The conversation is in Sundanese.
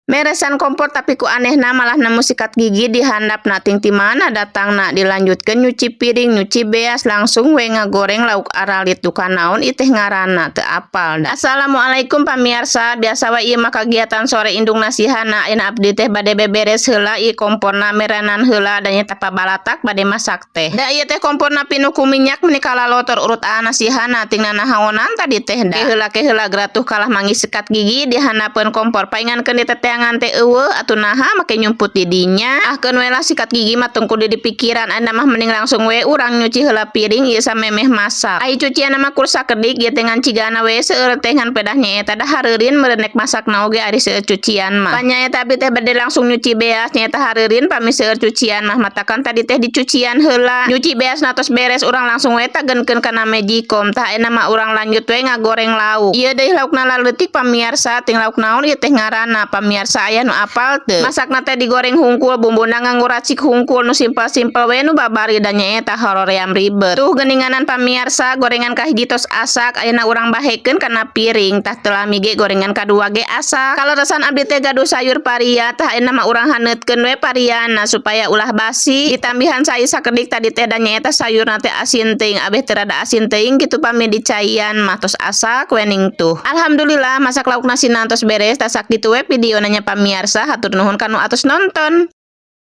Meresan kompor, tapi ku anehna malah nemu sikat gigi di handapna, ting ti mana datangna. Dilanjutkeun nyuci piring, nyuci beas, langsung we ngagoreng lauk aralit. Duka naon ieu teh ngaranna, teu apal da. Assalamualaikum, pamiarsa. Biasa we ieu mah kagiatan sore indung nasihana. Ayeuna abdi teh bade beberes heula ieu komporna, merenan heula da nya balatak bade masak teh. Da ieu teh komporna pinuh ku minyak, meni kalalotor urut nasihana, ting nanahaonan tadi teh da. Ke heula, ke heula, gratuh kalah manggih sikat gigi di handapeun kompor. Paingankeun di teteangan teh euweuh atuh, naha make nyumput di dinya? Ah, keun we lah, sikat gigi mah tong kudu dipikiran. Ayeuna mah mending langsung we urang nyuci heula piring ieu samemeh masak. Ai cucian mah kur sakedik ieu teh, ngan cigana we seueur teh, ngan pedah nyaeta da hareureun meureun nek masakna oge ari seueur cucian mah. Panya eta abdi teh bade langsung nyuci beas, nyaeta hareureun pami seueur cucian mah, matakan tadi teh dicucian heula. Nyuci beas tos beres, urang langsung we tagenkeun kana magicom. Tah, ayeuna mah urang lanjut we ngagoreng lauk. Ieu deui laukna laleutik, pamiarsa. Ting lauk naon ieu teh ngaranna? Pamiarsa aya nu apal teu? Masakna teh digoreng hungkul, bumbuna nganggo racik hungkul, nu simpel-simpel we nu babari, da nyaeta horoream ribet. Tuh geuninganan, pamiarsa, gorengan kahiji tos asak, ayeuna urang bahekeun kana piring. Tah, teu lami ge gorengan kadua ge asak. Kaleresan abdi teh gaduh sayur paria, tah ayeuna mah urang haneutkeun we pariana supaya ulah basi. Ditambihan cai sakedik tadi teh, da nyaeta sayurna teh asin teuing, abeh teu rada asin teuing kitu pami dicaian mah. Tos asak we ning tuh. Alhamdulillah, masak lauk nasina tos beres. Tah, sakitu we videona nya, pamiarsa. Hatur nuhun kanu atos nonton.